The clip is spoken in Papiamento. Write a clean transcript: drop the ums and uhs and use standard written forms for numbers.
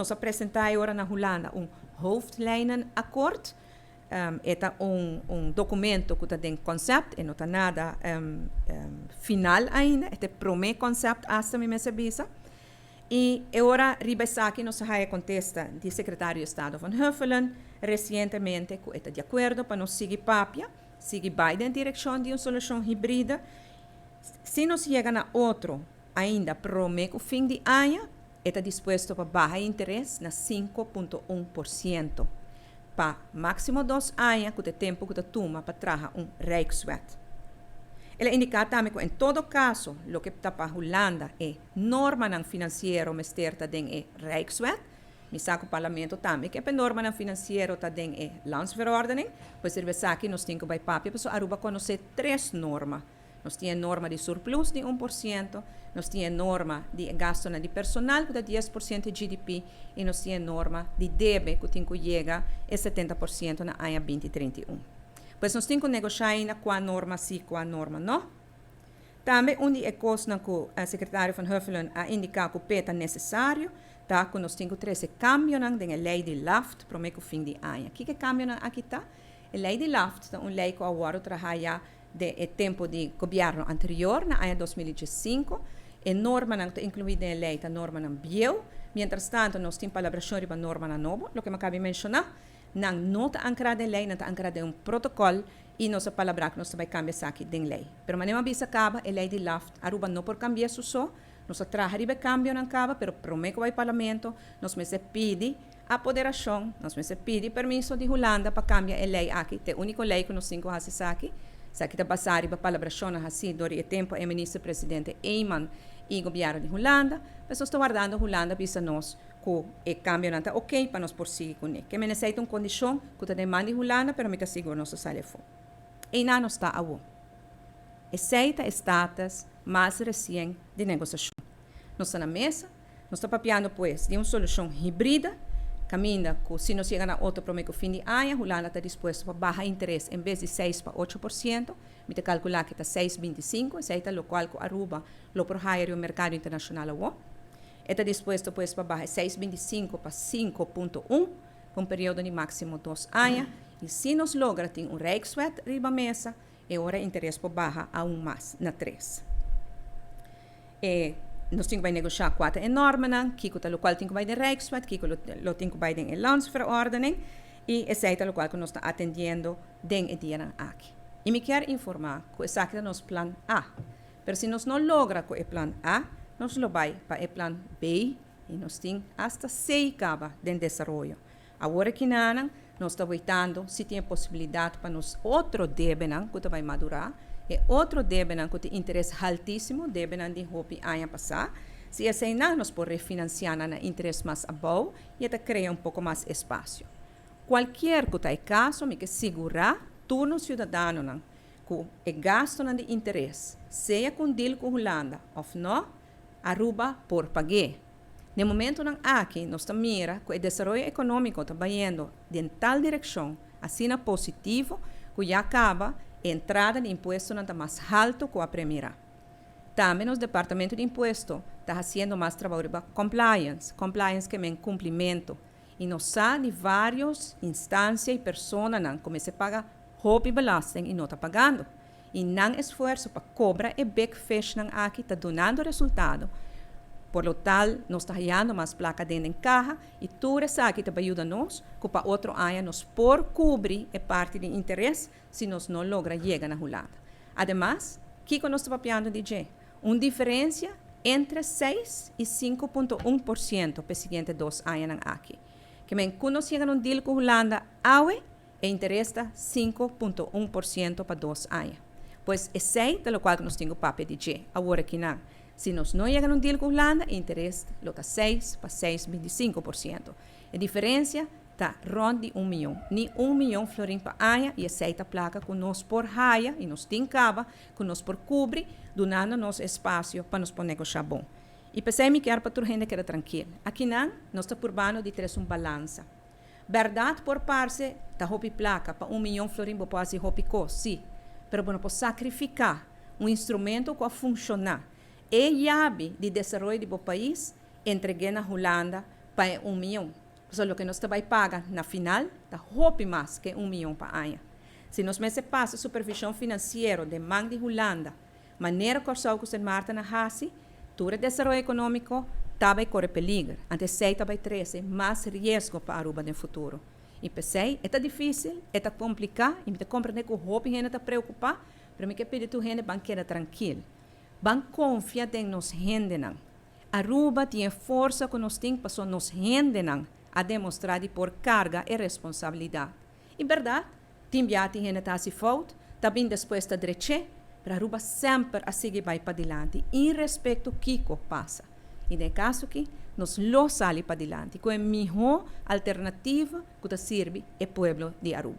Nos a presentá e ora na Hulanda un hoofdlijnenakkoord. E ta un dokumento ku ta den konsèpt, e no ta nada final ainda, e ta e promé konsèpt asta mi mester bisa. I e ora riba esaki nos a haya kontesta di Sekretario di Estado Van Huffelen resientemente ku e ta di akuerdo pa nos sigui papia, sigui bai den direkshon di un solushon hibrida. Si nos yega na otro ainda promé ku fin di aña, e ta dispuesto pa baha e interes na 5.1% pa máksimo 2 aña, ku ta e tempu ku ta tuma pa traha un Rijkswet. El a indiká tambe ku en todo kaso loke ta pa Hulanda e normanan finansiero mester ta den e Rijkswet. Mi sa ku parlamento tambe ke e normanan finansiero ta den e landsverordening, pues riba esaki nos tin ku bai papia pasobra Aruba konosé tres norma. Nos tin norma di surplus di 1%, nos tin norma di gastonan di personal ku ta 10% di GDP i nos tin norma di debe ku tin ku yega e 70% na aña 2031. Pues nos tin ku negoshá na kua norma si, kua norma no. Tambe un di e kosnan ku sekretario Van Huffelen a indiká ku p'e ta nesesario, ta ku nos tin ku trese kambionan den e lei di LAFT promé ku fin di aña. Kiko e kambionan aki ta? E lei di LAFT ta un lei ku a wòrdu trahá ya den e tempu di gobièrnu anterior na aña 2005. E normanan ku ta inkluí den e lei ta normanan bieu. Mientras tanto nos tin palabrashon riba normanan nobo, loke mi a kaba di menshoná. Nan no ta ankrá den lei, nan ta ankrá den un protokòl i nos a palabrá ku nos ta bai kambia esaki den lei. Pero manera mi a bisa kaba, e lei di LAFT Aruba no por kambia su so. Nos a traha riba e kambionan kaba, pero promé ku bai parlamento nos mester pidi apoderashon, nos mester pidi permiso di Hulanda pa kambia e lei aki. Ta e úniko lei ku nos tin ku hasi esaki. Esaki ta basá riba palabrashonnan hasí dor di e tempu e minister-presidente Eman i gobièrnu di Hulanda. Pues nos ta wardando Hulanda bisa nos ku e kambionan ta oké pa nos por sigui kuné. Ke men esei ta un kondishon ku ta den man di Hulanda, pero mi ta sigur nos ta sali afó. Einan nos ta awó. Esei ta e status mas resien di negosiashon. Nos ta na mesa, nos ta papiando pues di un solushon hibrida, kaminda ku si nos yega na otro promé ku fin di aña, Hulanda ta dispuesto pa baha interes en bes di 6 pa 8%, mi ta kalkulá ku ta 6,25, esei ta lokual ku Aruba lo por haya riba merkado internashonal awó. E ta dispuesto pues pa baha 6,25 pa 5.1 pa un periodo di máksimo 2 aña. I si nos logra tin un Rijkswet riba mesa, e ora interes por baha aún mas na 3. Nos tin ku bai negoshá kua ta e normanan, kiko ta lokual tin ku bai den Rijkswet, kiko lo tin ku bai den e landsverordening, i esei ta lokual ku nos ta atendiendo den e dianan aki. I mi kier informá ku esaki ta nos plan A. Pero si nos no logra ku e plan A, nos lo bai pa e plan B i nos tin asta C kaba den desaroyo. Awor akinanan nos ta waitando si tin e posibilidat pa nos otro debenan ku ta bai madurá, e otro debenan ku tin interes haltísimo, debenan di hopi aña pasá, si eseinan nos por refinansiá nan na interes mas abou i e ta krea un poko mas espasio. Kualkier ku ta e kaso, mi ke sigurá tur nos siudadanonan ku e gastonan di interes, sea ku un deal ku Hulanda òf nò, Aruba por pag'é. Na e momentonan aki nos ta mira ku e desaroyo ekonómiko ta bayendo den tal direkshon asina positivo ku ya kaba e entrada di impuestonan ta mas haltu ku a premirá. Tambe nos departamento di impuesto ta hasiendo mas trabou riba compliance, compliance ke men kumplimentu, i nos sa di vários instansia i personanan ku mester paga hopi belasting i no ta pagando. I nan esfuerso pa kobra e big fishnan aki ta dunando resultado. Por lo tal, nos ta hayando mas plaka den kaha i tur esaki ta bai yuda nos ku pa otro aña nos por kubri e parti di interes si nos no logra yega na Hulanda. Ademas, kiko nos ta papiando di dje? Un diferensia entre 6 i 5.1% pa e siguiente 2 añanan aki. Ke men ku nos yega na un deal ku Hulanda awe, e interes ta 5.1% pa 2 aña. Pues esei ta lokual ku nos tin ku papia di dje awor akinan. Si nos no yega na un deal ku Hulanda, e interes lo ta 6 pa 6,25%. E diferensia ta rònt di 1 mion. Ni 1 mion florin pa aña i esei ta plaka ku nos por haya i nos tin kaba ku nos por kubri, dunando nos espasio pa nos por negoshá bon. I p'esei mi kier pa tur hende keda trankil. Akinan nos ta purbando di trese un balansa. Bèrdat por parse ta hopi plaka, pa 1 mion florin bo por hasi hopi kos, sí. Pero bo no por sakrifiká un instrumento ku a funshoná. E yabi di desaroyo di bo pais entreg'é na Hulanda. Pa 1 mion. So, loke nos ta bay paga na final ta hopi mas cu 1 mion pa aña. Si nos mester pasa supervision financiero den man di Hulanda, manera Corsou cu Sint Maarten a hasi, tur desaroyo economico ta bay core peliger. Anto esey ta bay trece mas riesgo pa Aruba den futuro. Y p'esey, ta dificil, ta complica, y mi ta comprende cu hopi hende ta preocupa, ma mi kier pidi tur hende ban keda trankil. Ban confia den nos hendenan. Aruba tin forsa cu nos tin, paso nos hendenan a demostra di por carga e responsabilidad. E berdad, tin bia tin hende ta hasi fout, tambe despues ta drecha, pero Aruba semper a sigui bay pa dilanti, irespecto kico pasa. Y den caso aki, nos lo sali pa dilanti, cu e miho alternativa cu ta sirbi e pueblo di Aruba.